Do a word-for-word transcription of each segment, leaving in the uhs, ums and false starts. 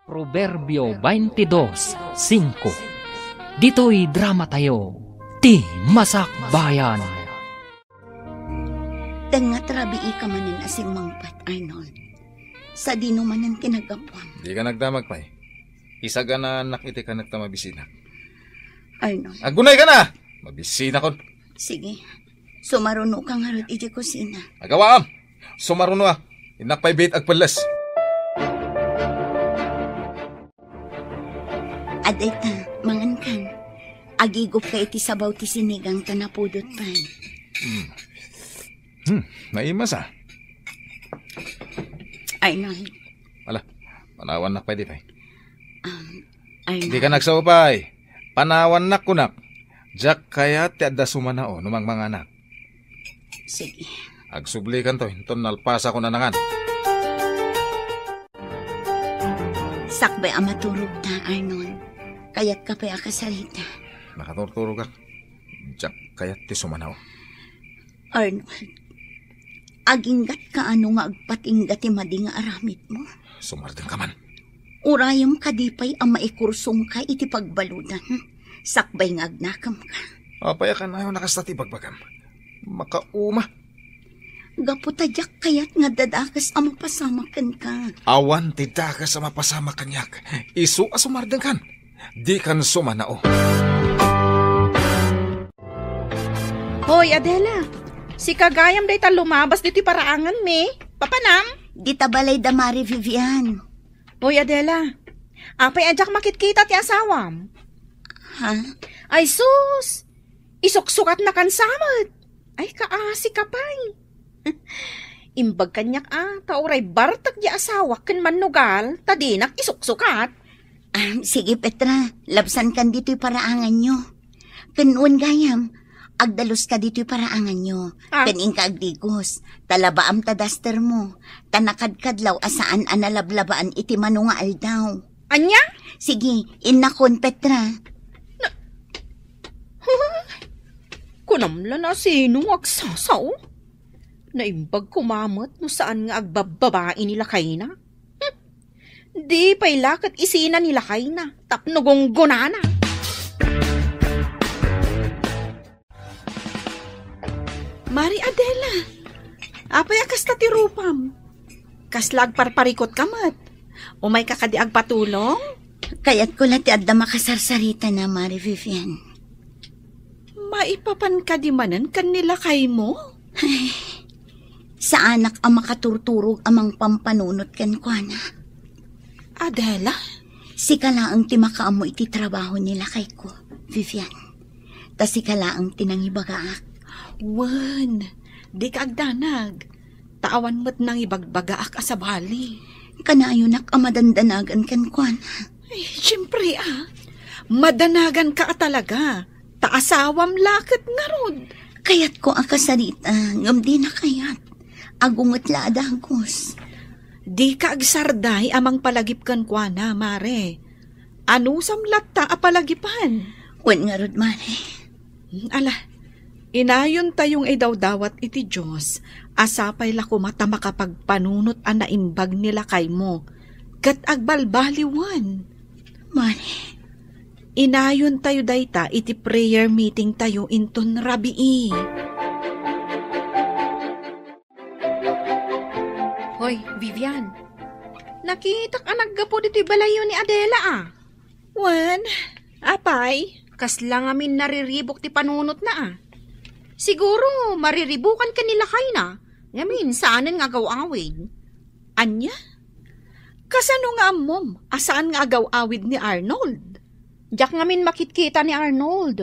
Proverbio twenty-two cinco. Ditoy dramatayo, Ti Masakbayan. Tengnga ti rabii ka manen a simmangpet, Arnold. Sadino manen ti naggapuam? Dika nagdamag pay. Isaganaanak iti kanekta mabisinak. Arnold. Aggunay ka na! Mabisinakon. Sige. Sumaruno ka ngarud iti kusina. Agawaam! Sumaruno a. Innak pay biit agpelles. Adda ita, mangan kan. Agigup ka iti sabaw ti sinigang ta napudot pay. Hmm. Hmm, naimas a. Arnold. Ala, panawannak pay di pay. Um, Arnold. Di ka nagsaupay. Panawannak kunak. Diak kayat ti adda sumanao no mangmanganak. Sige. Agsublikanto, inton nalpasakon a nangan. Sakbay a maturogta, Arnold. Kayatka pay a kasarita? Nakaturturogak. Diak kayat ti sumanao. Arnold, aginggatka a no nga agpatingga ti madi nga aramidmo? Sumardeng ka man. Urayem kadi pay a maikursongka iti pagbaludan, sakbay nga agnakemka. Apay a kanayon a kasta ti bagbagam? Makauma. Gapu ta diak kayat nga adda dakes a mapasamak kenka. Awan ti dakes a mapasamak kaniak. Isu a sumardengkan. Dikan sumanao. Hoy, Adela. Sika gayam dayta lumabas ditoy paraanganmi. Papanam? Dita balay da Mari Vivian. Hoy, Adela. Apay a diak makitkita ti asawam? Ha? Ay sus! Isuksukatnakan sa met. Ay, kaasi ka pay. Imbag kaniak a, ta uray bartek ti asawak ken mannugal, ta dinak isuksukat. Ah, sige, Petra, labsankan ditoy paraanganyo. Ken wen gayam, agdaluska ditoy paraanganyo. Ah. Ken inka agdigos, ta labaam ta dastermo, ta nakadkadlaw a saan a nalablabaan iti mano nga aldaw. Ania? Sige, innakon, Petra. Na, kunam la no sino nga agsasao? Naimbag koma met no saan nga agbabbabai ni lakayna. Hmm. Di pay la ket isina ni lakayna tapno gunggonana. Mari Adela, apay a kasta ti rupam? Kasla agparparikut ka met? Umay ka kadi agpatulong? Kayatko la ti adda makasarsaritana, Mari Vivian. Maipapan kadi manen ken ni lakaymo? Ay, saanak a makaturturog a mangpampanunot kenkuana. Adela? Sika laeng ti makaammo iti trabaho ni lakayko, Vivian. Ta sika laeng ti nangibagaak. Wen, dika agdanag. Ta awan met nangibagbagaak a sabali. Kanayonak a madandanagan kenkuana. Ay, siempre, ah. Madanaganka a talaga. Ta asawam la ket ngarud. Kayatko a kasarita, ngem dina kayat. Agunget la a dagus. Dika agsarday a mangpalagip kenkuana, Mare. Anusam latta a palagipan? Wen ngarud, Mare. Hmm, ala, inayontayo nga idawdawat iti Dios a sapay la koma ta makapagpanunot a naimbag ni lakaymo ket agbalbaliwen. Mare. Inayontayo dayta iti prayer meeting tayo inton rabii. Hoy, Vivian. Nakitak a naggapu ditoy balayyo ni Adela, ah. Wen, apay? Kasla ngamin nariribuk ti panunotna, ah. Siguro, mariribukan ken ni lakayna. Ngamin, saanen nga agaw-awid. Ania? Kasano nga ammom a saan nga agaw-awid ni Arnold? Diak ngamin makitkita ni Arnold.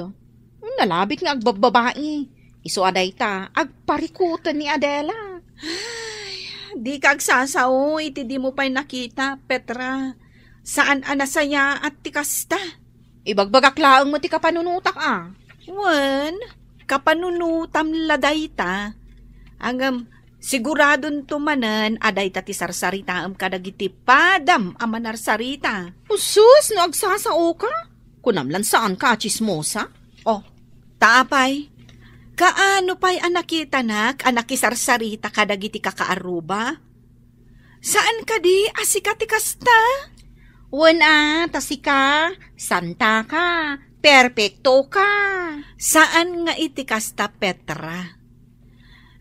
Nalabit nga agbabbabai. Isu a dayta, agparikuten ni Adela. Ay, dika agsasao iti dimo pay nakita, Petra. Saan a nasayaat ti kasta. Ibagbagak laeng met ti kapanunotak, a. Wen, kapanunotam la dayta. Ngem, siguradonto manen a dayta ti sarsaritaem kadagiti padam a manarsarita. Usus, no agsasaoka? Kunam lan saanka a tsismosa? Oh, ta apay? Kaano pay a nakitanak a nakisarsarita kadagiti kakaarruba? Saan kadi a sika ti kasta? Wen a, ta sika, santa ka, perpekto ka. Saan nga iti kasta, Petra.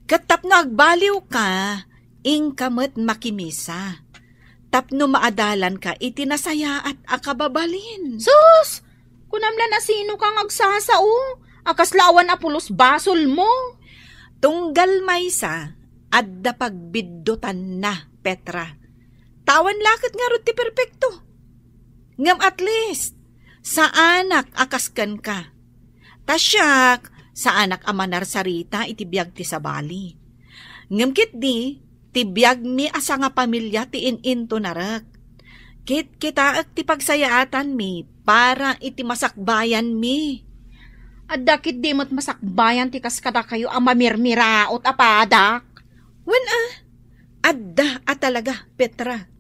Ket tapno agbaliw ka, inka met makimisa. Tapno maadalan ka iti nasayaat a kababalin. Sus! Kunam la no sino ka nga agsasao, a kasla awan a pulos basolmo. Tunggal maysa, adda pagbiddutanna, Petra. Ta awan la ket ngarud ti perpekto. Ngem at least, saanak a kas kenka. Ta siak, saanak a manarsarita iti biag ti sabali. Ngem ketdi, ti biagmi a sangapamilia ti in-intonarek. Kitkitaek ti pagsayaatanmi para iti masakbayanmi. Adda ketdi met masakbayan ti kas kadakayo a mamirmiraot a padak? Wen a, adda a talaga, Petra.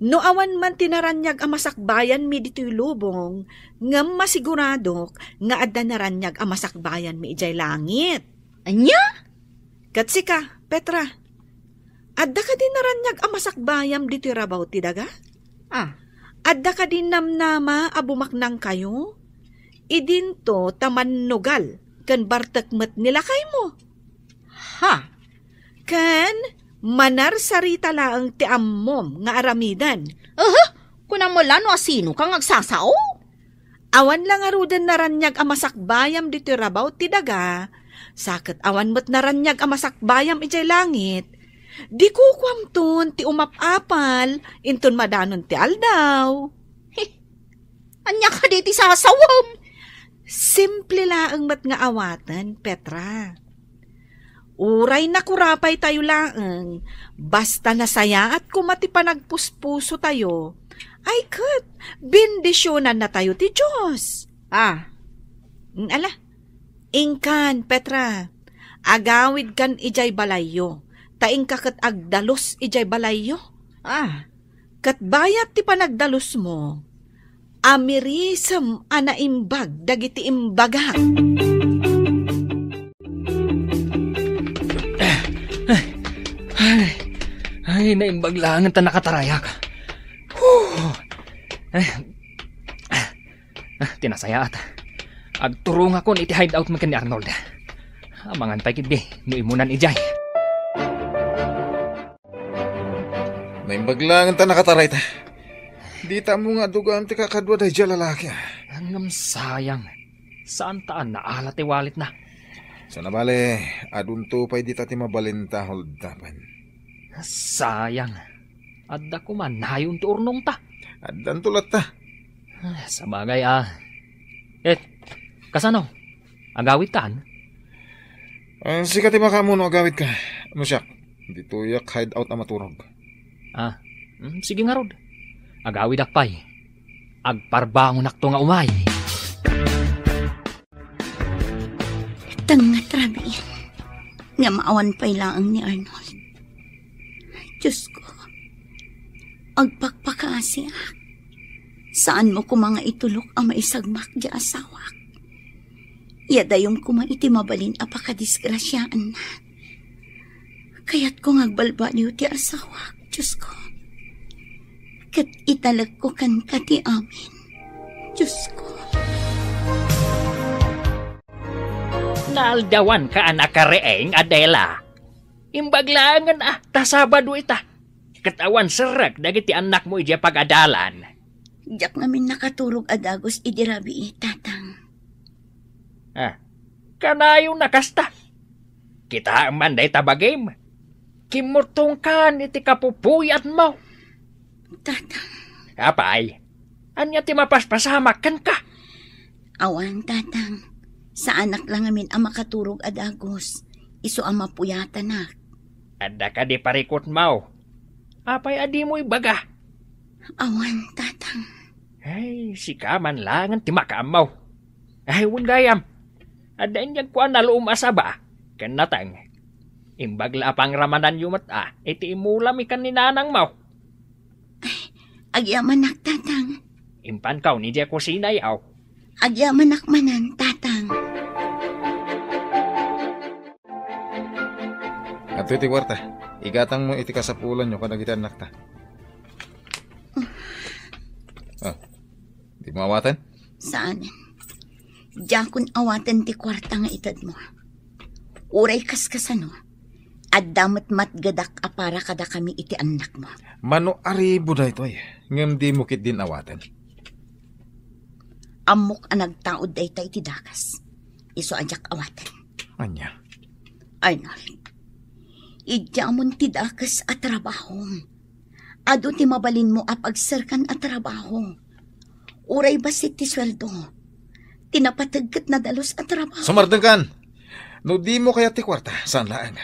No awan man ti naraniag a masakbayanmi ditoy lubong, ngem masiguradok nga adda naraniag a masakbayanmi idiay langit. Ania? Ket sika, Petra, adda kadi naraniag a masakbayam ditoy rabaw ti daga? Ah. Adda kadi namnama a bumaknangkayo? Idinto ta mannugal ken bartek met ni lakaymo. Ha? Ken manarsarita laeng ti ammom nga aramiden. Aha, kunam la no asino ka nga agsasao? Awan la ngaruden naraniag a masakbayam ditoy rabaw ti daga, sa ket awan met naraniag a masakbayam idiay langit. Di kukuamton ti umap-apal inton madanon ti aldaw. He, ania kadi ti sasawem? Simple laeng met nga awaten, Petra. Uray nakurapay tayo laeng, basta nasayaat koma ti panagpuspuso tayo, ay ket, bendisyonanna tayo ti Dios. Ah. Mm, ala, inkan, Petra, agawidkan idiay balayyo, ta inka ket agdalus idiay balayyo. Ah. Ket bayat ti panagdalusmo, amirisem a naimbag dagiti imbagak. Ay, ay, naimbag laengen ta nakatarayak. Whew! Ay, ah, tinasayaat. Agturongakon iti hideout mi ken ni Arnold. Amangan pay ketdi no immunan idiay. Naimbag laengen ta nakatarayta. Dita ammo nga adda gayam ti kakadua daydiay a lalaki, ah. Ngem sayang. Saanta a naala ti walletna. Sana bale, adunto pay dita ti mabalinta, holdapen. Sayang. Adda koma nayon ti urnongta. Addanto latta. Ah, sabagay, ah. Eh, kasano? Agawidkan? Ah, sika ti makaammo no agawidka. No siak, ditoyak hideout a maturog. Ah, mm, sige ngarud. Agawidak pay. Agparbangonakto nga umay. Tengnga ti rabii nga maawan pay laeng ni Arnold. Diyos ko, agpakpakaasiak. Saanmo koma nga itulok a maisagmak ti asawak. Ya dayon koma iti mabalin a pakadisgrasiaanna. Kayatko nga agbalbaliw ti asawak, Diyos ko. Ket italekko kenka ti amin, Diyos ko. Naaldawanka a nakariing, Adela. Imbag laengen a ta Sabado ita. Ket awan serrek dagiti annakmo idiay pagadalan. Diak ngamin nakaturog a dagus idi rabii, Tatang. Ah, kanayon a kasta. Kitaem man dayta bagim. Kimmurtongkan iti kapupuyatmo. Tatang. Apay, ania ti mapaspasamak kenka? Awan, Tatang. Saanak la ngamin a makaturog a dagus. Isu a mapuyatanak. Adda kadi parikutmo? Apay a dimo ibaga? Awan, Tatang. Ay, sika man laengen ti makaammo. Ay, wen gayam. Adda inyagko a naluom a saba ken nateng. Imbag la a pangramananyo met a iti imulami ken ni nanangmo. Ay, agyamanak, Tatang. Impankaw idiay kusina, yaw. Agyamanak manen, Tatang. Adtoy ti kuarta. Igatangmo iti kasapulanyo kadagiti annakta. Maawaten? Saan. Diakon awaten ti kuarta nga itedmo. Uray kaskasano, adda met matgedak a para kadakami iti annakmo. Mano aribo daytoy, ngem dimo ketdin awaten. Ammok a nagtaud dayta iti dakes. Isu a diak awaten. Ania? Arnold, idiamon ti dakes a trabahom. Adu ti mabalinmo a pagserkan a trabaho. Uray bassit ti sueldo, ti napateg ket nadalus a trabaho. Sumardengkan! No dimo kayat ti kuarta, saan laeng.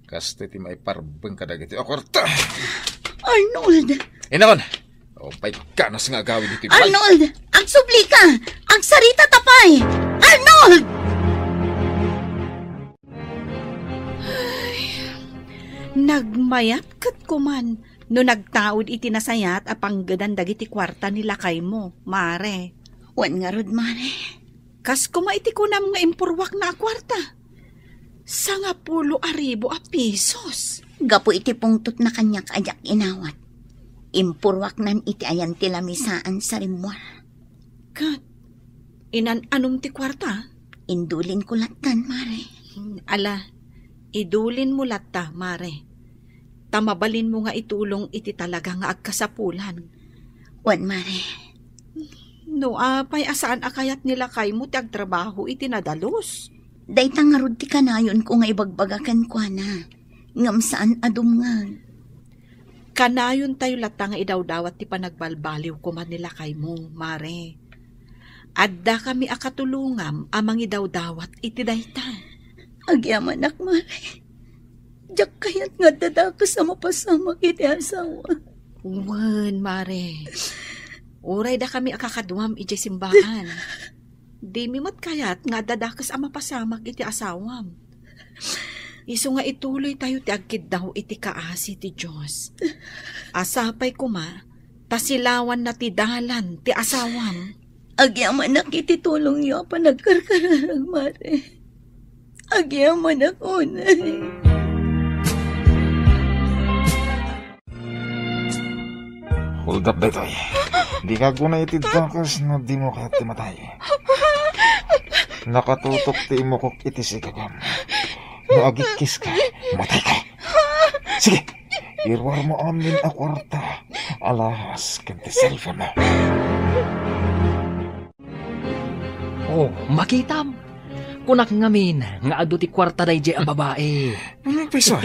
Kastoy ti maiparbeng kadagiti a kuarta. Arnold! Inakon! O, pay ganas nga agawid iti bay. Arnold! Agsublika! Agsarita ta pay! Arnold! Ay, nagmayat ket kuman no nagtaud iti nasayaat a panggedan dagiti kuarta ni lakaymo, Mare. Wen ngarud, Mare. Kas koma iti kunam nga impurwakna a kuarta. Sangapulo a ribu a pisos. Gapu iti pungtotna kaniak a diak inawat, impurwaknan iti ayan ti lamisaan sa rimmuar. Ket inan-anom ti kuarta? Indulinko lattan, Mare. Ala, idulinmo latta, Mare. Ta mabalinmo nga itulong iti talaga nga agkasapulan. Wen, Mare. No apay a saan a kayat ni lakaymo ti agtrabaho iti nadalus? Dayta ngarud ti kanayonko nga ibagbaga kenkuana, ngem saan a dumngeg. Kanayontayo latta nga idawdawat ti panagbalbaliw koma ni lakaymo, Mare. Addakami a katulongam a mangidawdawat iti dayta. Agyamanak, Mare. Diak kayat nga adda dakes a mapasamak iti asawa. Wen, Mare. Uray dakami a kakaduam idiay simbaan. Dimi met kayat nga adda dakes a mapasamak iti asawam. Isu nga ituloytayo ti agkiddaw iti kaasi ti Dios. A sapay koma, ta silawanna ti dalan ti asawam. Agyamanak iti tulongyo a panagkarkararag, Mare. Agyamanak unay. Hold up daytoy. Dika aguna iti dakes no dimo kayat ti matay. Nakatutok ti imukok iti sigagam. No agikkiska, matayka. Sige, iruarmo amin a kuarta, alahas ken ti cellphone-mo. Oh, makitam. Kunak ngamin nga adu ti kuarta daydiay a babai. Ano, piso?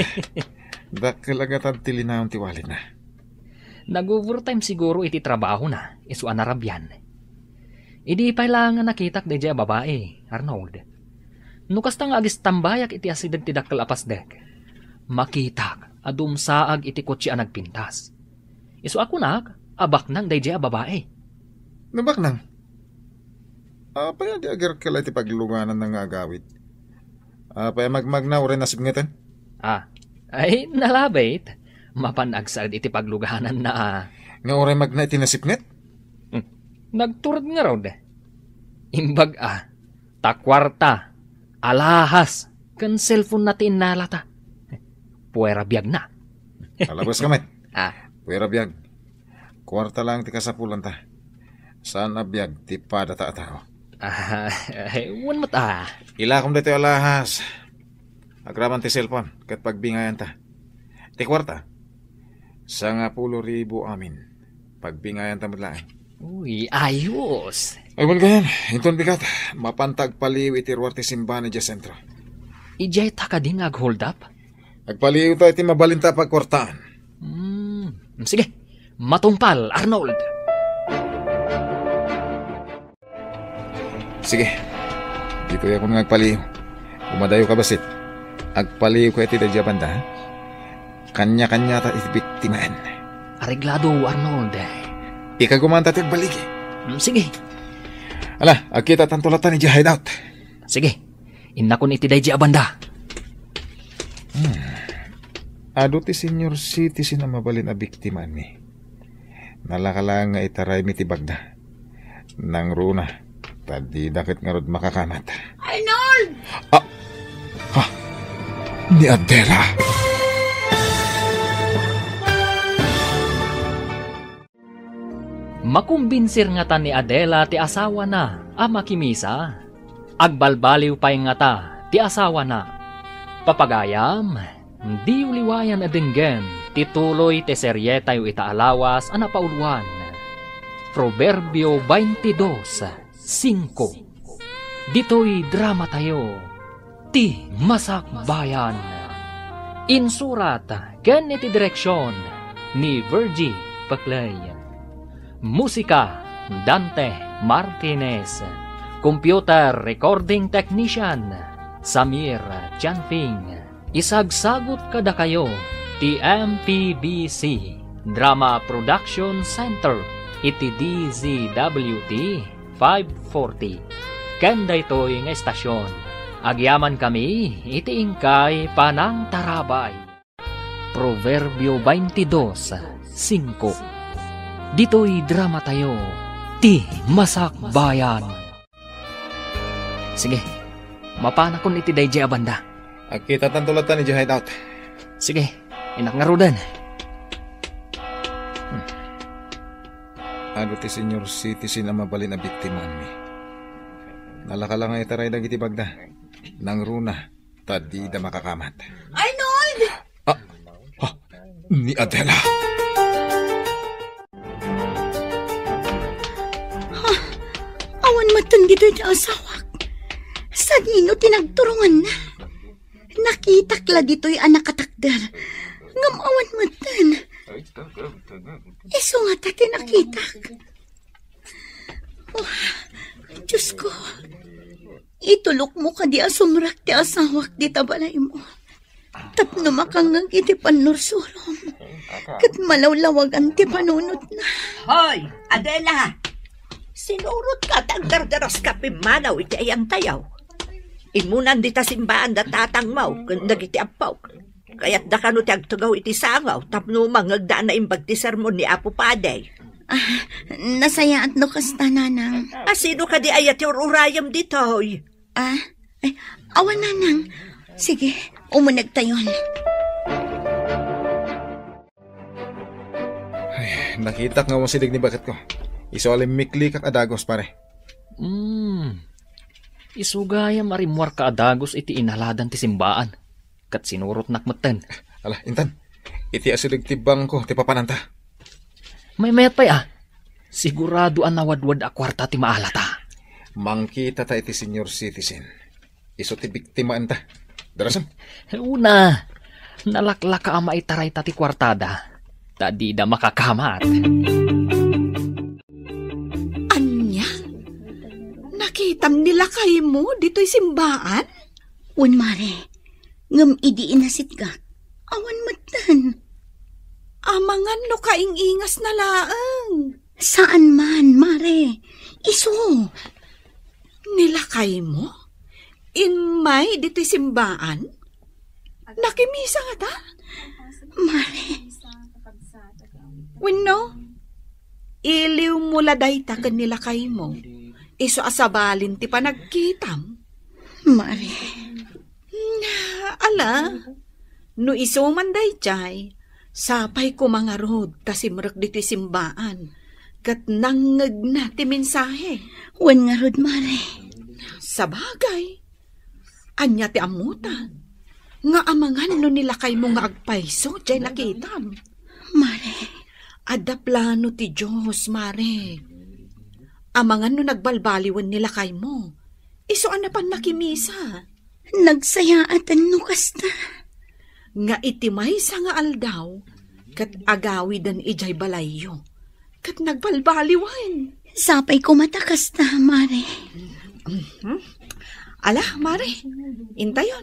Dakkel a gatad ti linaon ti walletna. Nag-overtime siguro iti trabahona, isu a narabian. Idi pay laeng nga nakitak daydiay a babai, Arnold. No kasta nga agistambayak iti asideg ti dakkel a pasdek, makitak a dumsaag iti kotse a nagpintas. Isu a kunak a baknang daydiay a babai. No baknang? Apay a di agerkel iti paglugananna nga agawid? Apay a magmagna uray nasipngeten? Ah, ay, nalabit. Mapan agsaed iti paglugananna, ah. Nga uray magna iti nasipnget? Hmm. Nagtured ngarud. Imbag, ah, ta kuarta, alahas, ken cellphone na ti innalata. Puera biagna. Alabas ka met. Ah. Puera biag. Kuarta lang ti kasapulanta. Saan a biag ti padata a tao. Ah, ay, wen met, ah. Ilakom daytoy alahas. Agraman ti cellphone, ket pagbingayanta. Ti kuarta, sangapulo ribu amin. Pagbingayanta met laeng. Uy, ayos. Ay, wen gayan, inton bigat, mapanta agpaliw iti ruar ti simbaan idiay sentro. Idiay ta kadi nga ag-hold up? Agpaliwta iti mabalinta a pagkuartaan. Hmm, sige. Matungpal, Arnold. Sige. Ditoy ako nga agpaliw. Umadayo ka, bassit. Agpaliw ka iti daydiay a banda, ha? Kanya-kanyata iti biktimaan. Areglado, Arnold. Ikaguman ta ti agbaligi. Mm, sige. Ala, agkitatanto latta idiay hideout. Sige. Innakon iti daydiay a banda. Hmm. Adu ti senior citizen a mabalin a biktimaanmi. Nalaka laeng nga itaraymi ti bagna. Nangruna, ta dida ket ngarud makakamat. Arnold! Ah! Ha? Ni Adela? Makumbinsir ngata ni Adela ti asawana a makimisa? Agbalbaliw pay ngata ti asawana? Papagayam, diyo liwayan a denggen ti tuloy ti serietayo ita a lawas a napauluan. Proverbio twenty-two, singko. Ditoy dramatayo, Ti Masakbayan. Insurat ken iti direksion ni Virgie Paclay. Musika, Dante Martinez. Computer recording technician, Samir Chanfing. Isagsagut kadakayo ti M P B C Drama Production Center iti D Z W T five forty. Ken daytoy nga estasion, agyamankami iti inkay panangtarabay. Proverbio twenty-two, singko. Ditoy dramatayo, Ti Masakbayan. Sige, mapanakon iti daydiay a banda. Agkitatanto latta idiay hideout. Sige, innak ngaruden. Hmm. Adu ti senior citizen a mabalin a biktimaanmi. Nalaka la nga itaray dagiti bagna. Nangruna, ta dida makakamat. Arnold! Ah, ah, ni Adela. Ha? Awan metten ditoy ti asawak. Sadino ti nagturonganna? Nakitak la ditoy a nakatakder. Ngem awan metten. Isu ngata ti nakitak. Oh, Diosko, itulokmo kadi a sumrek ti asawak dita balaymo. Tapno makangngeg iti pannursurom, ket malawlawagan ti panunotna. Hoy, Adela! Sinurotka ta agdardaraska pimmanaw iti ayantayo. Immunan dita simbaan da tatangmo ken dagiti ampok. Kayatda kano ti agtugaw iti sango tapno mangngegda a naimbag ti sermon ni Apo Padi? Ah, nasayaat no kasta, Nanang. A, sino kadi aya ti ur-urayem ditoy? Ah, ay, awan, Nanang. Sige, umunegtayon. Ay, nakitak nga awan sideg ni baketko. Isu a limmiklikak a dagus, pare. Hmm. Isu gayam a rimmuarka a dagus iti inaladan ti simbaan. Ket sinurotnak metten. Ala, intan. Iti asideg ti bangko ti papananta. Maymayat pay, a. Sigurado a nawadwad a kuarta ti maalata. Mangkitata iti senior citizen. Isu ti biktimaenta. Darasem. Una, nalaklaka a maitarayta ti kuartada. Ta dida makakamat. Ania? Nakitam ni lakaymo ditoy simbaan? Wen, mare. Ngem idi inasitgak, awan metten. Amangan no kaing-ingasna laeng. Saan man, mare. Isu. Ni lakaymo? Immay ditoy simbaan? Nakimisa ngata? Mare. Wenno, iliwmo la dayta ken ni lakaymo. Isu a sabalin ti panagkitam. Mare. Ala, no isu man daydiay, sapay koma ngarud ta simrek ditoy simbaan, ket nangngegna ti mensahe. Wen ngarud, mare. Sabagay, ania ti ammota? Nga amangan no ni lakaymo nga agpayso diay nakitam? Mare. Adda plano ti Dios, mare. Amangan no nagbalbaliwen ni lakaymo. Isu a napan nakimisa. Nagsayaaten no kasta. Nga iti maysa nga aldaw, ket agawiden idiay balayyo. Ket nagbalbaliwen. Sapay koma ta kasta, mare. Mhm. Ala, mare, intayon.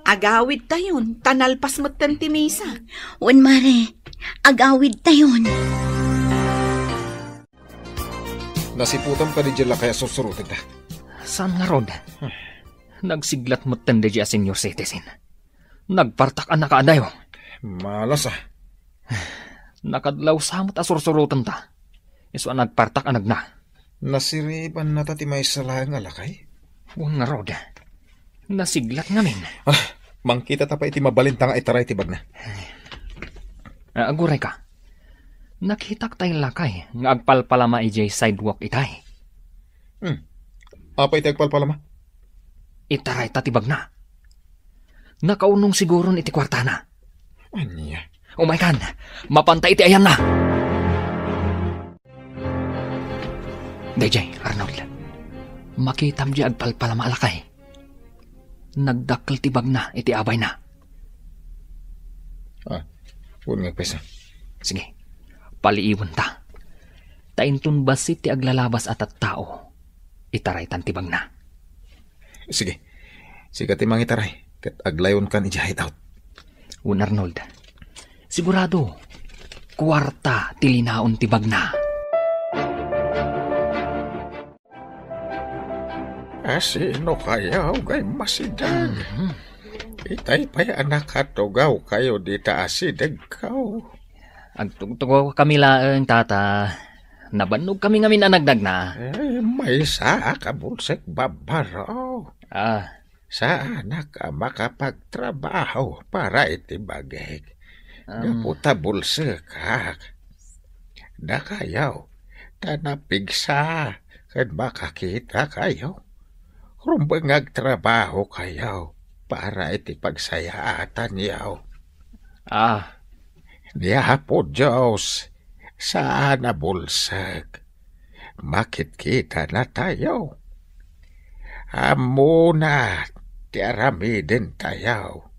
Agawidtayon, ta nalpas metten ti misa. Wen, mare, agawidtayon. Nasiputam kadi diay lakay a sursurotenda? Saan ngarud? Nagsiglat metten daydiay a senior citizen. Nagpartak a nakaadayo. Malas a. Nakadlawsa met a sursurotenta. Isu a nagpartak a nagna. Nasiribannata ti maysa laeng a lakay? Wen ngarud. Nasiglat ngamin. Ah, mangkitata pay iti mabalinta nga itaray ti bagna. Ah, agurayka. Nakitak tay lakay nga agpalpalama idiay sidewalk itay. Hmm. Apay ti agpalpalama? Itarayta ti bagna. Nakaunong siguron iti kuartana. Ania? Umaykan, mapanta iti ayanna. Dayjay, Arnold. Makitam di agpalpalama a lakay. Nagdakkel ti bagna iti abayna. Ah, wen nga agpayso. Sige, paliiwenta. Ta inton bassit ti aglalabas a tattao, itaraytan ti bagna. Sige. Sika ti mangitaray, ket aglayonkan idiay hideout. Wen Arnold, sigurado, kuarta ti linaon ti bagna. Asino kayo, gay masideg? Mhm. Itay pay a nakatugaw kayo dita asideg kaw. Agtugtugaw kami laeng, tata. Nabannog kami ngamin a nagdagna. Eh, maysa a kabulsek babbaro. Ah. Saanak a makapagtrabaho para iti bagik. Am. Gapu ta bulsekak. Dakayaw, ta napigsa ken makakita kayo. Rumbeng nga agtrabaho kayo para iti pagsayaatan yaw. Ah. Ni Apo Dios, saan a bulsek. Makitkita na tayo. Ammona ti aramiden tayo.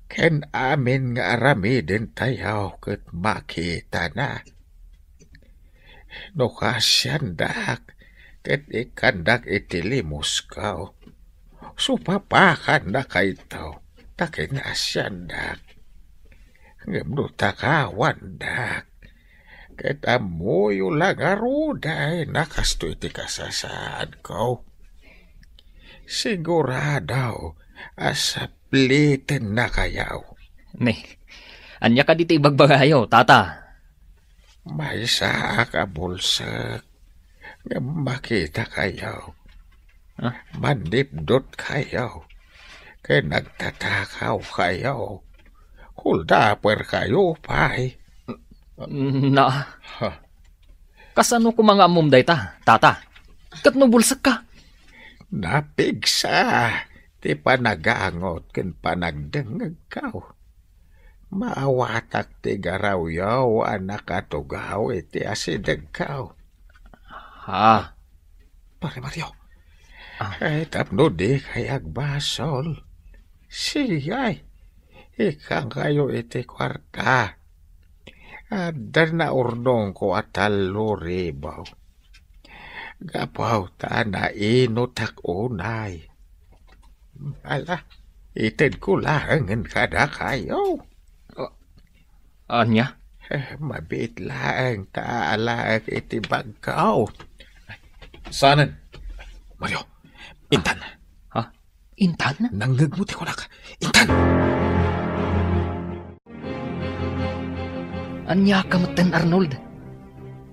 Ken amin nga aramiden tayo ket makita na. No kasiandak, ket ikkandak iti limusko. Supapakan na kayto, ta kinasiandak. Ngem no takawandak, ket ammoyo la ngaruden a kastoy ti kasasaadko. Sigurado a sapliten na kayaw. Ne, ania kadi ti ibagbagayo, tata? Maysaak a bulsek, ngem makita kayo. Ah? Mannipdot kayo, ken nagtatakaw kayo. Kuldaper kayo pay. Na, Ha? Kasano koma nga ammom dayta, tata? Ket no bulsekka? Napigsa ti panagangot ken panagdengngegko. Maawatak ti garawyo a nakatugaw iti asidegko. Ha? Pare Mario. Ah. Ay, tapno di kay agbasol. Sige, ikkankayo iti kuarta. Adda naurnongko a tallo ribu. Gapu ta nainutak unay. Ala, itedko laengen kadakayo. A-, ania? Eh, mabiit laeng ta alaek iti bagko. Saanen? Mario, intan. Ha? Intan? Nangngegmo ti kunak. Intan! Aniaka metten, Arnold?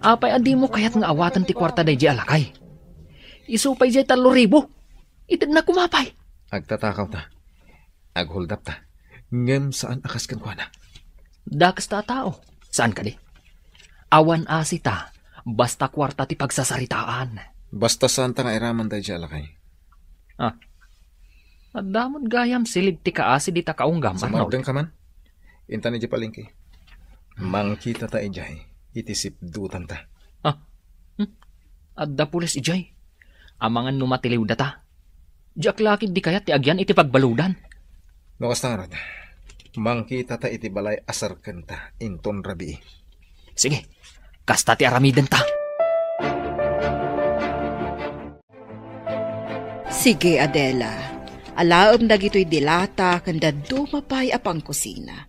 Apay a dimo kayat nga awaten ti kuarta daydiay a lakay? Isu pay diay tallo ribu. Itedna koma pay. Agtatakaw ta. Aghuldap ta. Ngem saan a kas kenkuana. Dakes ta a tao. Saan kadi? Awan asi ta, basta kuarta ti pagsasaritaan. Basta saan ta nga iraman daydiay a lakay. Ah. Adda met gayam silid ti kaasi dita kaunggam, Arnold. Sumardeng ka man? Intan idiay palengke. Mangkita ta idiay iti sipdutan ta. Ah. Hmm? Adda pulis idiay. Amangan no matiliw data. Diak la ketdi kayat ti agyan iti pagbaludan. No kasta ngarud, mangkita ta iti balay a serkenta inton rabii. Sige, kasta ti aramiden ta. Sige, Adela. Alaem dagitoy dilata ken dadduma pay a pangkusina.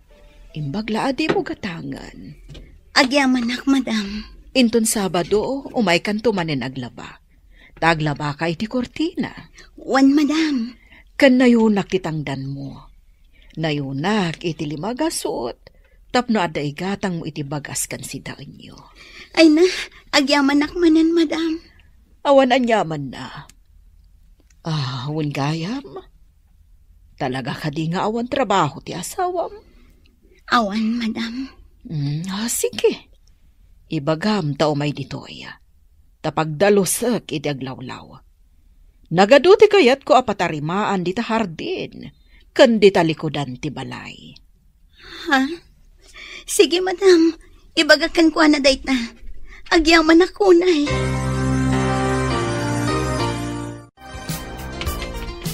Imbag la a dimo gatangen. Agyamanak, madam. Inton Sabado, umaykanto manen aglaba. Ta aglabaka iti kurtina. Wen, madam. Ken nayonak ti tangdanmo. Nayonak iti lima a gasut, tapno adda igatangmo iti bagas ken sidaenyo. Ay na, agyamanak manen, madam. Awan aniamanna. Ah, wen gayam? Talaga kadi nga awan trabaho ti asawam? Awan, madam. Mm, ah, sige. Ibagam ta umay ditoy, ta pagdalusek iti aglawlaw. Nagadu ti kayatko a patarimaan dita hardin ken dita likudan ti balay. Ha? Sige, madam. Ibagak kenkuana dayta. Agyamanak unay.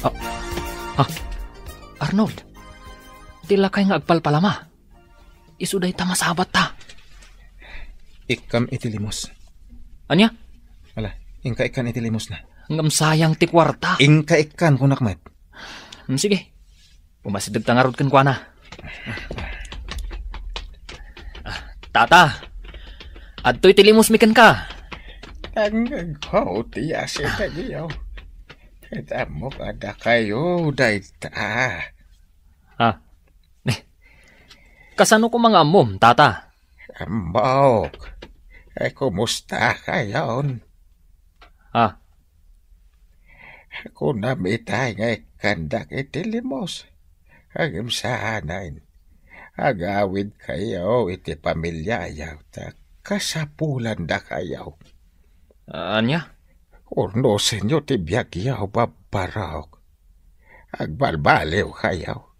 Ah, ah, Arnold, ti lakay nga agpalpalama. Isu dayta masabatta. Ikkam iti limos. Ania? Ala, inka ikkan iti limos na. Ngem sayang ti kuarta. Inka ikkan, kunak met. Hmm, sige. Umasideg ta ngarud kenkuana. Ah, tata, adtoy ti limos mi kenka. Tangngegko ti yasi tagiyo. Ket ammok a dakayo dayta. Ah. Kasano koma nga ammom, tata? Ammok. Ay, kumusta kayon? Ah. Kunam itay nga ikkandak iti limos. Agim saanen. Agawid kayo iti pamiliayo ta kasapulanda kayo. Ania? Urnosenyo ti biagyo, babbarok. Agbalbaliw kayo.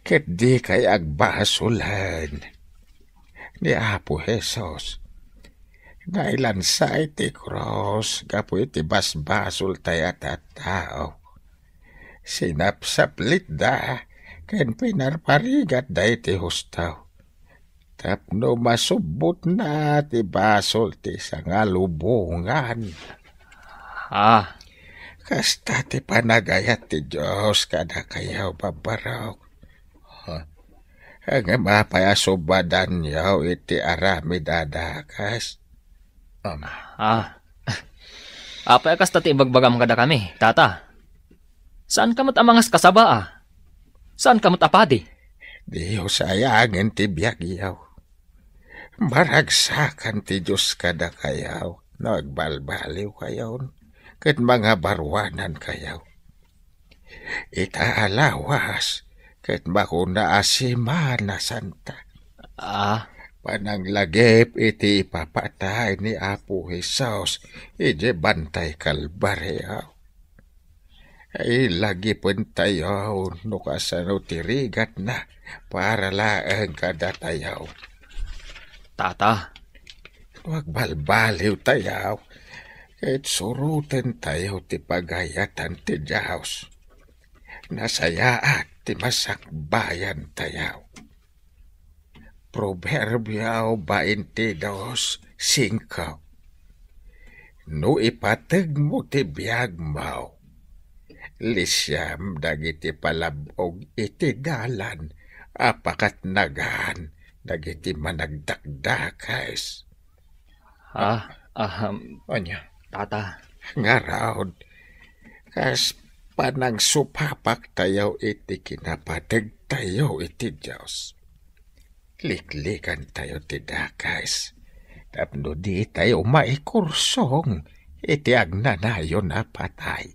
Ket di kay agbasolen. Ni Apo Jesus, nailansa iti krus gapu iti basbasoltayo a tattao. Sinapsaplitda ken pinarparigatda iti husto tapno masubbotna ti basol ti sangalubongan. Ah. Kasta ti panagayat ti Dios kadakayo, babbarok. Ha? Ngem apay a subadanyo iti aramid a dakes? Am. Ah. Apay a kasta ti ibagbagam kadakami, tata? Saanka met a mangaskasaba, a? Saanka met a padi? Diyo sayangen ti biagyo. Maragsakan ti Dios kadakayo no agbalbaliwkayon ket mangabaruanankayo. Ita a lawas ket makuna a Semana Santa. Ah. Pananglagip iti ipapatay ni Apo Jesus idiay Bantay Kalbario. Ilagipentayo no kasano ti rigatna para laeng kadatayo. Tata. No agbalbaliwtayo, ket surotentayo ti pagayatan ti Dios. Nasayaat ti masakbayantayo. Proverbio veintidos cinco. No ipategmo ti biagmo, lisiam dagiti palab-og iti dalan a pakatnagan dagiti managdakdakes. Ah, ahem. Ania? Tata. Ngarud, kas panangsupapaktayo iti kinapategtayo iti Dios, liklikantayo ti dakes tapno ditayo maikursong iti agnanayon a patay.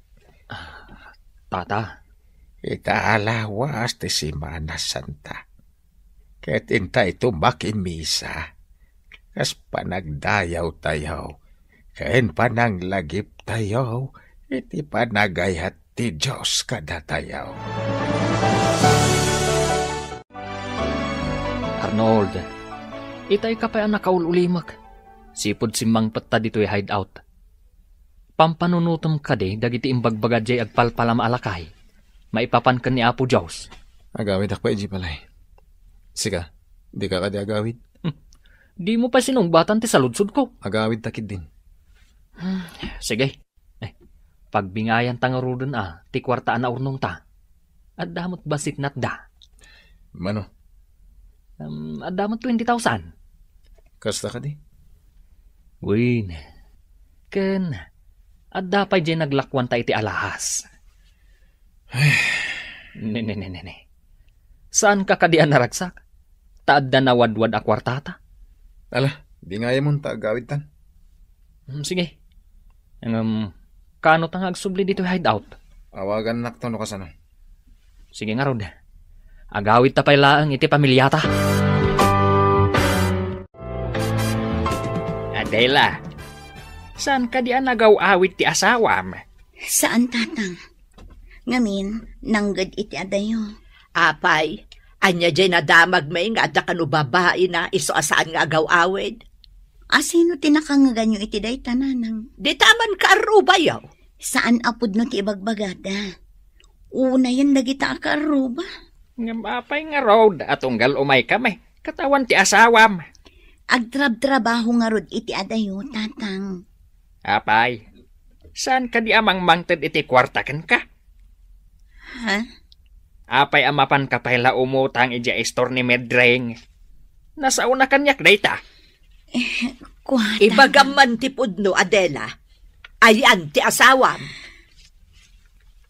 Ah, tata. Ita a lawas ti Semana Santa. Ket intayto makimisa, kas panagdayawtayo, ken pananglagiptayo iti panagayat ti Dios kadatayo. Arnold, itay ka pay a nakaul-ulimek. Sipud simmangpetta ditoy hideout. Pampanunotem kadi dagiti imbagbaga diay agpalpalama a lakay maipapan ken ni Apo Dios. Agawidak pay idiay balay. Sika, dika kadi agawid? Hmm. Dimo pay sinungbatan ti saludsodko. Agawidta ketdin. Hmm, sige. Eh, pagbingayanta ngaruden a ti kuarta a naurnongta. Adda met bassit natda. Mano? Um, adda met twenty thousand. Kasta kadi? Wen. Ken, adda pay diay naglakuanta iti alahas. Ay. Ne, ne, ne, ne, ne. Saanka kadi a naragsak? Ta adda nawadwad a kuartata. Ala, bingayamon ta agawidtan. Hmm, sige. Ngem, kaano ta nga agsubli ditoy hideout? Awagannakto no kasano. Sige ngarud. Agawidta pay laeng iti pamiliata. Dela, saan kadi a nagaw-awid ti asawam? Saan, Tatang. Ngamin, nangged iti adayo. Apay, ania diay nadamagmi nga adda kano babaina, isu a saan nga agaw-awid? A, sino ti nakangaganyo iti dayta, Nanang? Dita man kaarrubayo. Saan a pudno ti ibagbagada. Unayen dagita a kaarruba. Ngem apay ngarud a tunggal umaykami ket awan ti asawam? Agtrabtrabaho ngarud iti adayo, Tatang. Apay, saan kadi a mangmangted iti kuarta kenka? Ha? Apay a mapanka pay la umutang idiay istor ni Medring? Nasaona kaniak dayta. Eh, kuarta. Ibagam man ti pudno, Adela. Ayan ti asawam.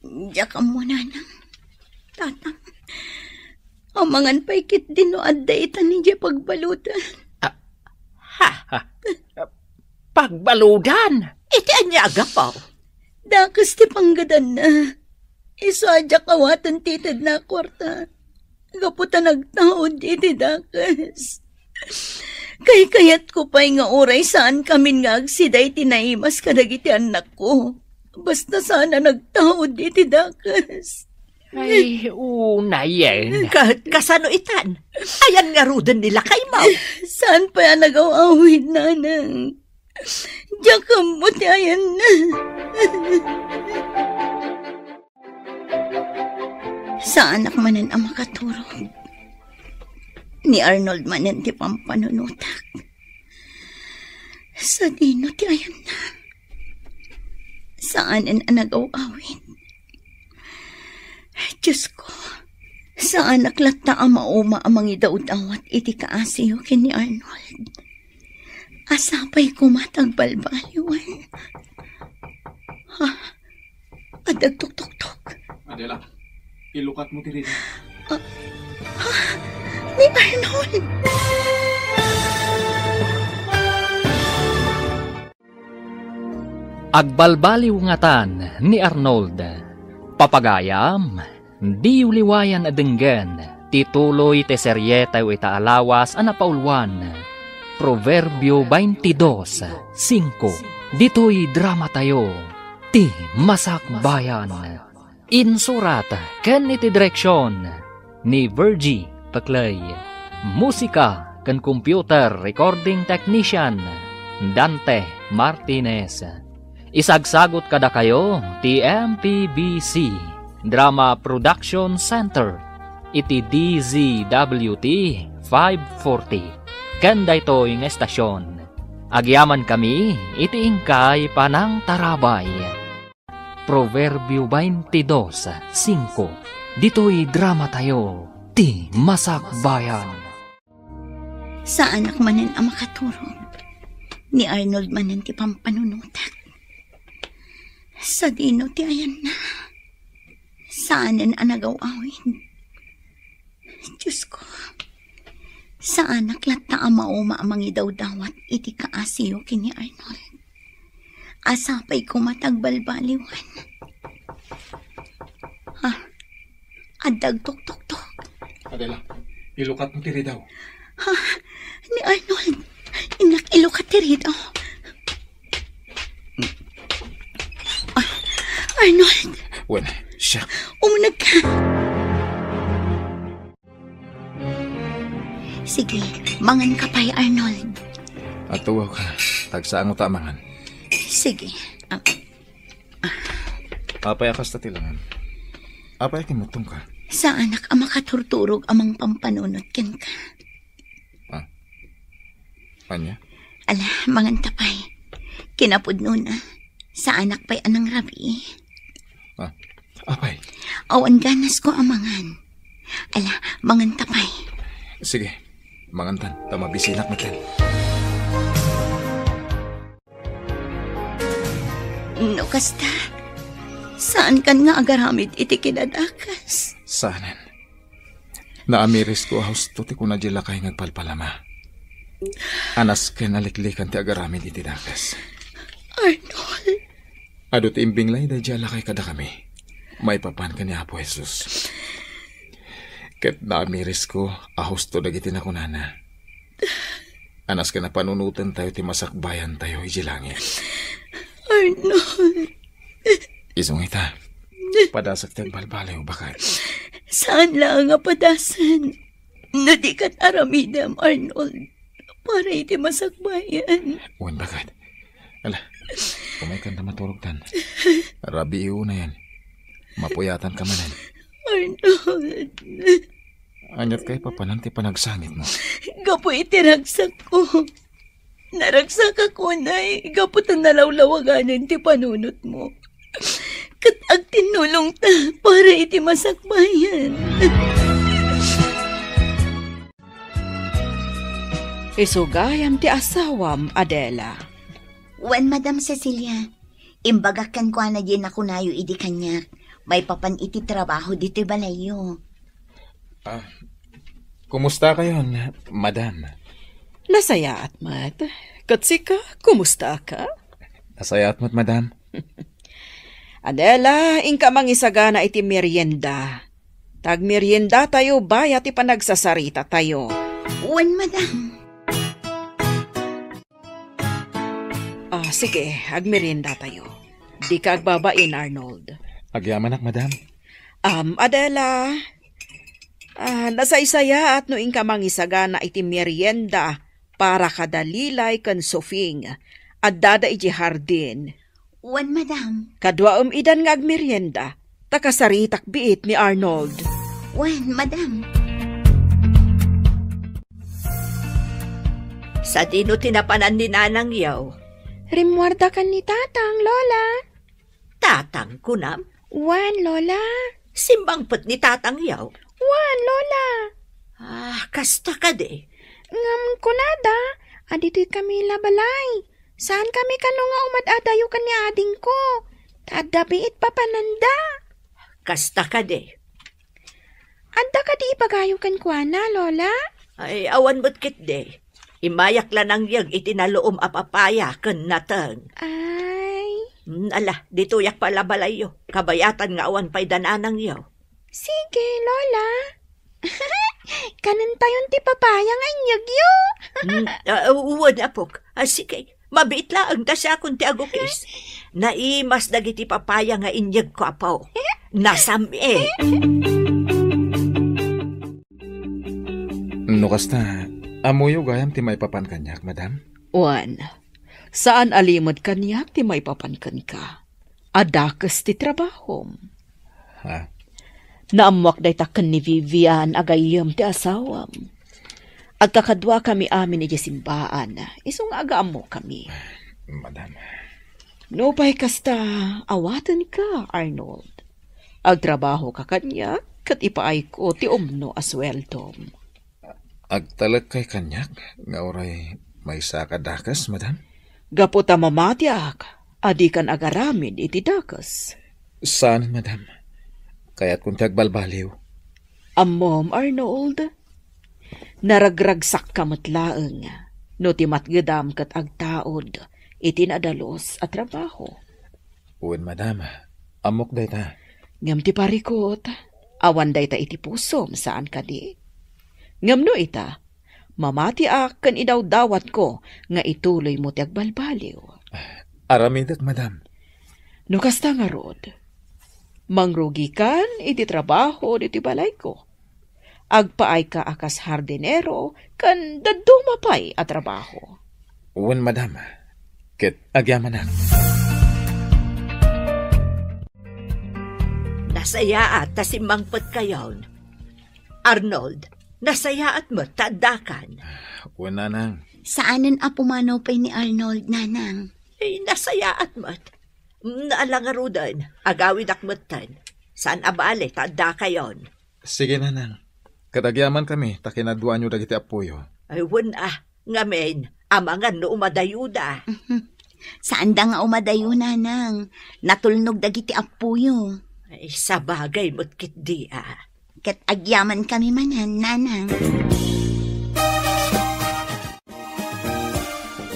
Diak ammo, Nanang. Tatang. Amangan pay ketdi no adda ita idiay pagbaludan. Ah, ha? Ha? Pagbaludan? Iti ania a gapu? Dakes ti panggadanna. Isu a diak awaten ti itedna a kuarta. Gapu ta nagtaud iti dakes. Kaykayatko pay nga uray saankamin nga agsida iti naimas kadagiti annakko. Basta saan a nagtaud iti dakes. Ay, unayen. Ka-, kasano itan? Ayan ngaruden ni lakaymo? Saan pay a nagaw-awid, Nanang? Diak ammo ti ayanna. Saanak manen a makaturog. Ni Arnold manen ti pampanunotak. Sadino ti ayanna? Saanen a nagaw-awid. Diosko, saanak latta a mauma a mangidawdawat iti kaasiyo ken ni Arnold. A sapay koma ta agbalbaliwen. Ha? Adda agtuktoktok. Adela, ilukatmo ti ridaw. Ah, ha? Ni Arnold! Agbalbaliw ngatan ni Arnold. Papagayam, diyo liwayan a denggen ti tuloy ti serietayo ita a lawas a napauluan, Proverbio twenty-dos cinco. Ditoy dramatayo, ti Masakbayan. Insurat ken iti direksion ni Virgie Peclay. Musika ken computer recording technician, Dante Martinez. Isagsagut kadakayo ti M P B C Drama Production Center iti D Z W T five forty ken daytoy nga estasion. Agyamankami iti inkay panangtarabay. Proverbio twenty-dos cinco. Ditoy dramatayo, ti Masakbayan. Saanak manen a makaturog. Ni Arnold manen ti pampanunotak. Sadino ti ayanna? Saanen a nagaw-awid? Diosko, saanak latta a mauma a mangidawdawat iti kaasiyo ken ni Arnold. A sapay koma ta agbalbaliwan. Ha? Adda agtuktoktok. Adela, ilukatmo ti ridaw. Ha? Ni Arnold. Innak ilukat ti ridaw. Ah, Arnold. Wen, siak. Umuneg ka. Sige, mangan ka pay, Arnold. Atuaw ka. Tagsaango ta a mangan. Sige. Ah. Apay a kasta ti langan? Apay a kimmutong ka? Saanak a makaturturog a mangpampanunot kenka. Ah. Ania? Ala, mangan ta pay. Kinapudnona, saanak pay a nangrabii. Ah, apay? Awan ganasko a mangan. Ala, mangan ta pay. Sige, mangantan, ta mabisinak metten. No kasta, saankan nga agaramid iti kinadakes? Saanen. Naamirisko a husto ti kuna diay lakay nga agpalpalama. Anas ken aliklikan ti agaramid iti dakes. Arnold. Adu ti imbinglay daydiay a lakay kadakami maipapan ken ni Apo Jesus. Ket naamirisko a husto dagiti nakunana. Anas ken a panunotentayo ti masakbayantayo idiay langit. Arnold. Isu nga ita, padasek ti agbalbaliw, baket. Saan laeng a padasen. No di ket aramidem, Arnold, para iti masakbayan. Wen, baket. Ala, umaykan ta maturogtan. Rabii unayen. Mapuyatanka manen. Arnold. Aniat kay papanan ti panagsangitmo? Gapu iti ragsakko. Naragsakak unay gapu ta nalawlawaganen ti panunotmo. Ket agtinnulongta para iti masakbayan. Isu gayam ti asawam, Adela. Wen, Madam Cecilia. Imbagak kenkuana diay nakunayo idi kaniak, maipapan iti trabaho ditoy balayyo. Ah, kumustakayon, madam? Nasayaat met. Ket sika, kumustaka? Nasayaat met, madam. Adela, inka mangisagana iti merienda. Tagmeriendatayo bayat ti panagsasarita tayo. Wen, madam. Ah, sige, agmeriendatayo. Dika agbabain, Arnold. Agyamanak, madam. Am, Adela, ah, nasaysayaat no inka mangisagana iti merienda para kada Lilay ken Sofing. Addada iti hardin. Wen, madam. Kaduaem idan nga agmerienda, ta kasaritak biit ni Arnold. Wen, madam. Sadino ti napanan ni nanangyo? Rimmuarda ken ni tatang, Lola. Tatang, kunam? Wen, Lola. Simmangpet ni tatangyo? Wen, Lola. Ah, kasta kadi? Ngem kunada, aditoy kami la balay. Saan kami kano nga umad-adayo ken ni adingko. Ta adda biit papananda. Kasta kadi? Adda kadi ibagayo kenkuana, Lola? Ay, awan met ketdi. Immayak la nangyeg iti naluom a papaya ken nateng. Ay. Mm, ala, ditoyak pay la balayyo. Kabayatan nga awan pay da nanangyo. Sige, Lola. Kanentayon ti papaya nga inyegyo. Mm, ah, wen, apok. Ah, sige. Mabiit laeng ta siakon ti agukis. Naimas dagiti papaya nga inyegko, apo. Nasam-i. No kasta, ammoyo gayam ti maipapan kaniak, madam? Wen, saan a limed kaniak ti maipapan kenka. A dakes ti trabahom. Ha? Naammoak dayta ken ni Vivian a gayyem ti asawam. Agkakaduakami amin idiay simbaan, isu nga agaammokami. Madam. Nupay kasta, awatenka, Arnold. Agtrabahoka kaniak, ket ipaayko ti umno a sueldom. Agtalek kay kaniak nga uray maysa ka dakes, madam? Gapu ta mamatiak a dikan agaramid iti dakes. Saan, madam. Kayatkon ti agbalbaliw. Ammom, Arnold, naragragsakka met laeng no ti matgedam ket agtaud iti nadalus a trabaho. Wen, madam, ammok dayta. Ngem ti parikut, awan dayta iti pusom, saan kadi? Ngem no ita, mamatiak ken idawdawatko nga ituloymo ti agbalbaliw. Aramidek, madam. No kasta ngarud, mangrugikan iti trabaho ditoy balayko. Agpaayka a kas hardinero ken dadduma pay a trabaho. Wen, madam. Ket agyamanak. Nasayaat ta simmangpetkayon. Arnold, nasayaat met ta addakan. Wen, nanang. Saanen a pumanaw pay ni Arnold, nanang. Eh, nasayaat met. Mm, ala ngaruden, agawidak metten. Saan a bale ta addakayon. Sige, nanang. Ket agyamankami ta kinaduaanyo dagiti appoyo. Ay, wen a, ngamin, amangan no umadayoda. Saanda nga umadayo, nanang. Natulnog dagiti appoyo. Ay, sabagay met ketdi a. Ket agyamankami manen, nanang.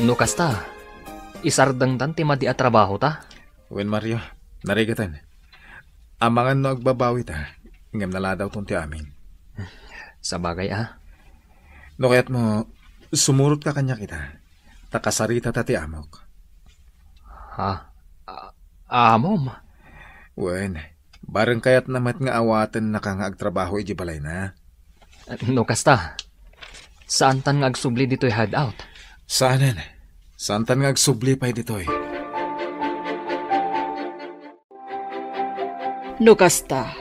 No kasta, isardengtan ti madi a trabahota? Wen, Mario, narigeten. Amangan no agbabawita, ngem naladawton ti amin. Sabagay a. No kayatmo, Sumurotka kaniak ita, ta kasaritata ti amok. Ha? A-, amom? Wen, bareng kayatna met nga awatennaka nga agtrabaho idiay balayna. No kasta, saantan nga agsubli ditoy hideout? Saanen. Saantan nga agsubli pay ditoy. No kasta,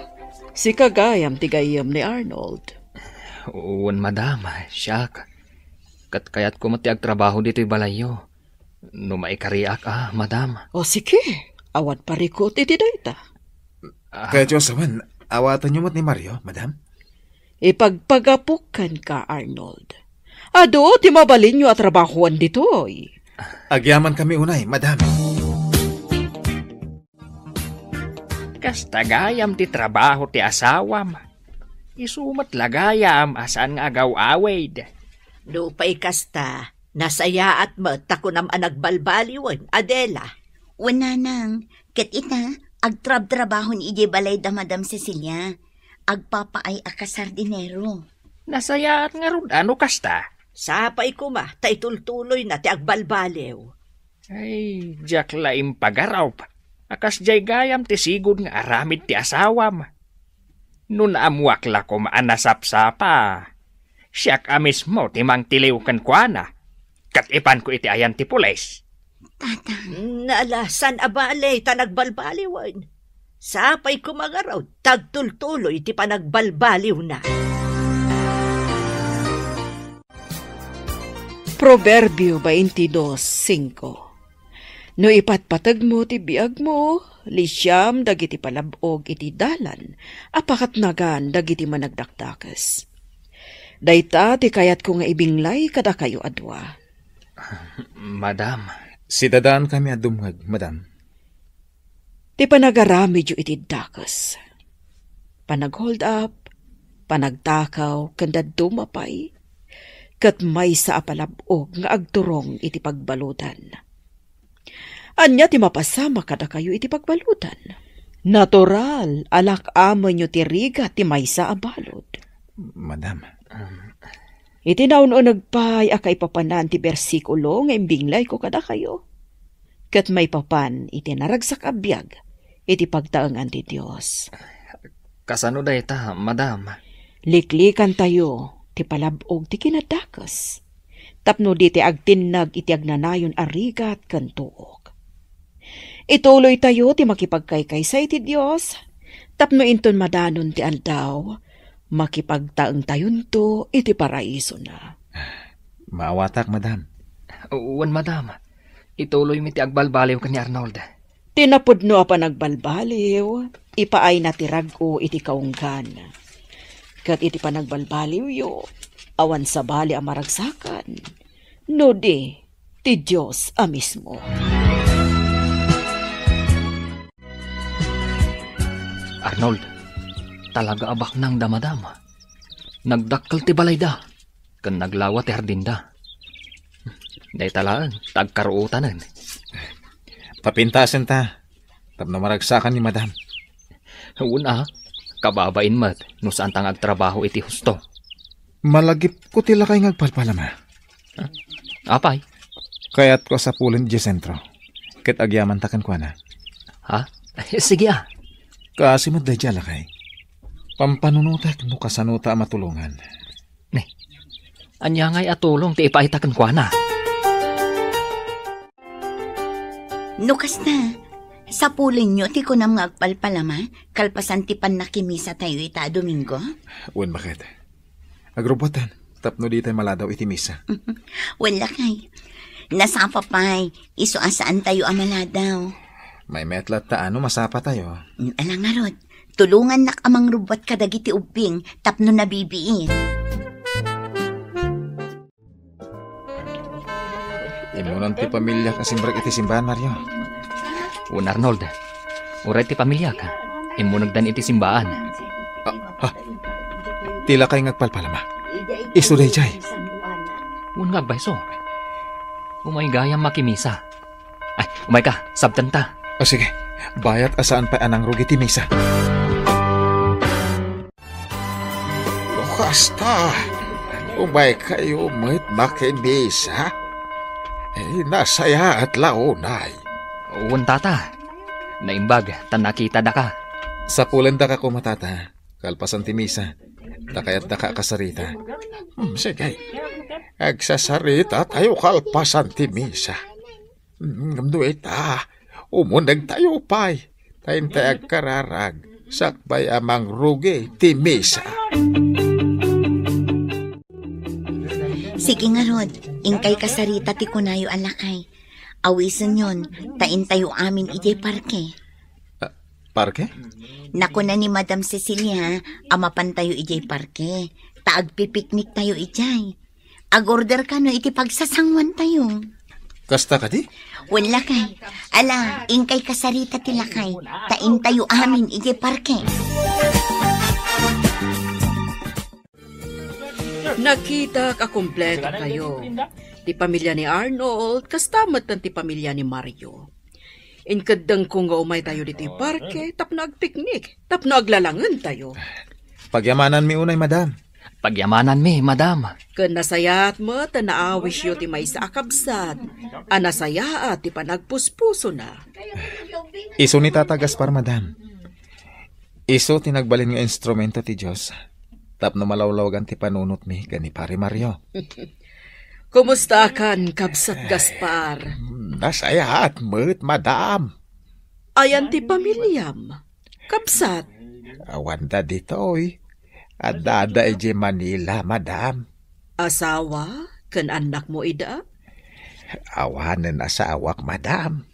sika gayam ti gayyem ni Arnold. Wen, madam, siak. Ket kayatko met ti agtrabaho ditoy balayyo. No maikariak a, madam. O sige, awan parikut iti dayta. Ah. Kayatyo a sawen, awatenyo met ni Mario, madam? Ipagpagapok kenka, Arnold. Adu ti mabalinyo a trabahoan ditoy. Agyamankami unay, madam. Kasta gayam ti trabaho ti asawam. Isu met la gayam a saan nga agaw-awid. Nupay kasta, nasayaat met ta kunam a nagbalbaliwen, Adela. Wen, nanang, ket ita, agtrabtrabaho ni idiay balay da Madam Cecilia. Agpapaay a kas hardinero. Nasayaat ngarud a no kasta. Sapay koma ta itultuloyna ti agbalbaliw. Ay, diak la impagarup a kasdiay gayam ti sigud nga aramid ti asawam. No naammoak la koma a nasapsapa, siak a mismo ti mangtiliw kenkuana, ket ipanko iti ayan ti pulis. Tatang. Nalasan a bale ta nagbalbaliwen. Sapay koma ngarud ta agtultuloy ti panagbalbaliwna. Proverbio twenty-two cinco. No ipatpategmo ti biagmo, lisiam dagiti palab-og iti dalan a pakatnagan dagiti managdakdakes. Dayta ti kayatko nga ibinglay kadakayo a dua. Madam. Sidadaankami a dumngeg, madam. Ti panagaramidyo iti dakes, panag-hold up, panagtakaw, ken dadduma pay, ket maysa a palab-og nga agturong iti pagbaludan. Ania ti mapasamak kadakayo iti pagbaludan? Natural a lak-amenyo ti rigat ti maysa a balud. Madam. Um, Iti naun-uneg pay a kaipapanan ti bersikulo nga imbinglayko kadakayo, ket maipapan iti naragsak a biag iti pagtaengan ti Dios. Kasano dayta, madam? Liklikantayo ti palab-og ti kinadakes, tapno di ti agtinnag iti agnanayon a rigat ken tuok. Ituloytayo ti makipagkaykaysa iti Dios, tapno inton madanon ti aldaw, makipagtaengtayonto iti paraisona. Maawatak, madam. Wen, madam. Ituloymi ti agbalbaliw ken ni Arnold. Ti napudno a panagbalbaliw, ipaayna ti rag-o iti kaunggan. Ket iti panagbalbaliwyo, awan sabali a maragsakan. No di, ti Dios a mismo. Arnold, talaga a baknang da madam. Nagdakkel ti balayda, ken naglawa ti hardinda. Dayta laeng, ta agkaruotanen. Papintasen ta, tapno maragsakan ni madam. Wen a, kababain met no saanta nga agtrabaho iti husto. Malagipko ti lakay nga agpalpalama. Apay? Kayatko a sapulen idiay sentro, ket agyamanta kenkuana. Ha? Sige a. Kaasi met daydiay a lakay. Pampanunotek no kasanota a matulongan. Ne, ania ngay a tulong ti ipaayta kenkuana? No kasta, sapulenyo ti kunam nga agpalpalama, kalpasan ti pannakimisatayo ita a Domingo? Wen, baket. Agrubbuatan, tapno ditay maladaw iti misa. Wen, lakay. Nasapa pay, isu a saantayo a maladaw. Maymayat latta no masapatayo. Ala ngarud, tulongannak a mangrubbuat kadagiti ubbing tapno nabibiit. Immunan ti pamiliak a simrek iti simbaan, Mario. Wen, Arnold. Uray ti pamiliak, immunegdan iti simbaan. Ah, ha? Ti lakay nga agpalpalama. Isu daydiay. Wen nga agbayso. Umay gayam makimisa. Ay, umayka, sabtenta. Ah, sige. Bayat a saan pay a nangrugi ti misa. No kasta, Umay kayo met makimisa? Eh, nasayaat la unay. Wen, Tata. Naimbag ta nakitadaka. Sapulendaka koma, Tata, kalpasan ti misa. Ta kayatta a kasarita. Hmm, sige. Agsasarita tayo kalpasan ti misa. Hmm, ngem no ita, umuneg tayo pay. Ta intay agkararag, sakbay a mangrugi ti misa. Sige ngarud, inkay kasarita ti kunayo a lakay. Awisenyon, ta intayo amin idiay parke. Ah, parke? Nakuna ni Madam Cecilia a mapantayo idiay parke, ta agpipiknik tayo idiay. Agorder kano iti pagsasanguan tayo. Kasta kadi? Wen, lakay. Ala, inkay kasarita ti lakay, ta intayo amin idiay parke. Nakitak a kompleto kayo. Ti pamilya ni Arnold, kasta met ti pamilya ni Mario. Inkeddengko nga umay tayo ditoy parke tapno agpiknik, tapno aglalangen tayo. Pagyamananmi unay, madam. Pagyamananmi, madam. Ken nasayaat met a naawisyo ti maysa a kabsat a nasayaat ti panagpuspusona. Isu ni Tata Gaspar, madam. Isu ti nagbalin nga instrumento ti Dios tapno malawlawagan ti panunotmi ken ni Pare Mario. Kumustakan, Kabsat Gaspar? Nasayaat met, madam. Ayan ti pamiliam, kabsat? Awanda ditoy. Addada idiay Manila, madam. Asawa ken annakmo ida? Awanen asawak, madam.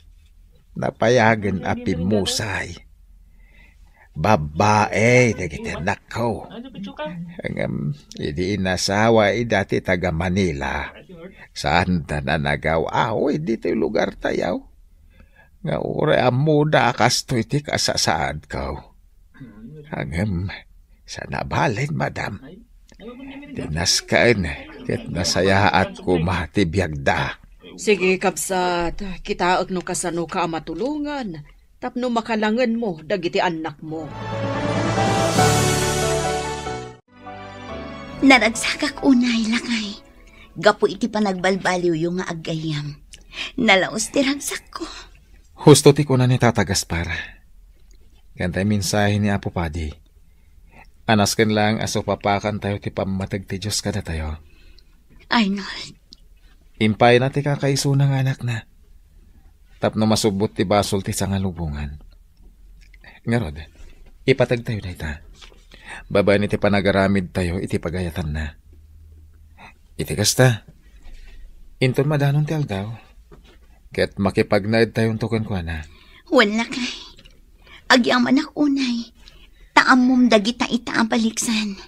Napayagen a pimmusay. Babbai dagiti annakko. Ngem idi inasawa ida ti taga Manila, saanda a nagaw-awid ditoy lugartayo. Nga uray ammoda a kastoy ti kasasaadko. Ngem, saan a balen, madam. Ti nasken ket nasayaat koma ti biagda. Sige, kabsat, kitaek no kasanoka a matulongan tapno makalangenmo dagiti annakmo. Naragsakak unay, lakay, gapu iti panagbalbaliwyo nga aggayyem. Nalaus ti ragsakko. Husto ti kuna ni Tata Gaspar. Ken tay mensahe ni Apo Padi, a nasken laeng a supapakantayo ti pammateg ti Dios kadatayo. Arnold. Impayna ti kakaisuna nga anakna tapno masubbot ti basol ti sangalubongan. Ngarud, ipategtayo dayta babaen iti panagaramidtayo iti pagayatanna. Iti kasta, inton madanon ti aldaw, ket makipagnaedtayonto kenkuana. Wen, lakay. Agyamanak unay, ta ammom dagita ita a baliksan.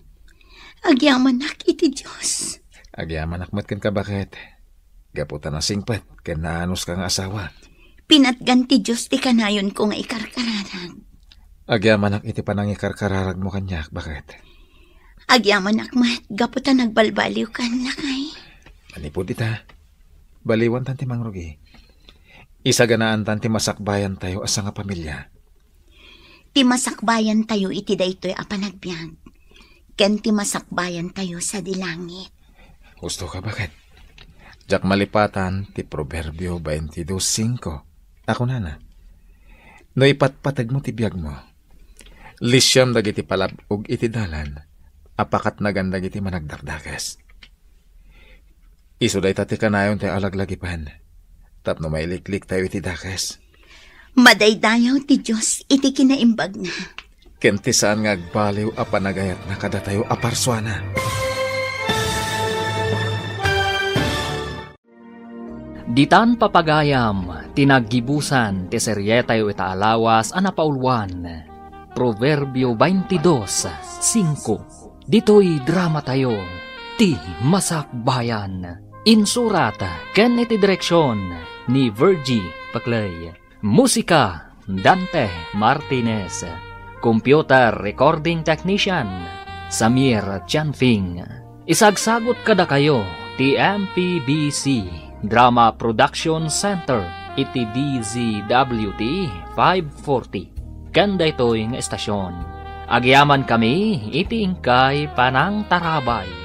Agyamanak iti Dios. Agyamanak met kenka, baket, gapu ta nasingpet ken naanuska nga asawa. Pinatgan ti Dios ti kanayonko nga ikarkararag. Agyamanak iti panangikarkararagmo kaniak, baket. Agyamanak met gapu ta nagbalbaliwkan, lakay. Manipud ita, baliwantan ti mangrugi. Isaganaantan ti masakbayantayo a sangapamilya. Ti masakbayantayo iti daytoy a panagbiag, ken ti masakbayantayo sadi langit. Husto ka, baket. Diak malipatan ti Proverbio twenty-two cinco a kunana, "No ipatpategmo ti biagmo, lisiam dagiti palab-og iti dalan a pakatnagan dagiti managdakdakes." Isu dayta ti kanayon ti alaglagipan tapno mailikliktayo iti dakes. Madaydayaw ti Dios iti kinaimbagna. Ken ti saan nga agbaliw a panagayatna kadatayo a parsuana. Ditan papagayam ti naggibusan ti serietayo ita a lawas a napauluan, Proverbio twenty-two cinco. Ditoy dramatayo, Ti Masakbayan. Insurat ken iti direksion ni Virgie Paclay. Musika, Dante Martinez. Computer recording technician, Samir Chanfing. Isagsagut kadakayo ti M P B C Drama Production Center iti D Z W T five forty. Ken daytoy nga estasion, agyamankami iti inkay panangtarabay.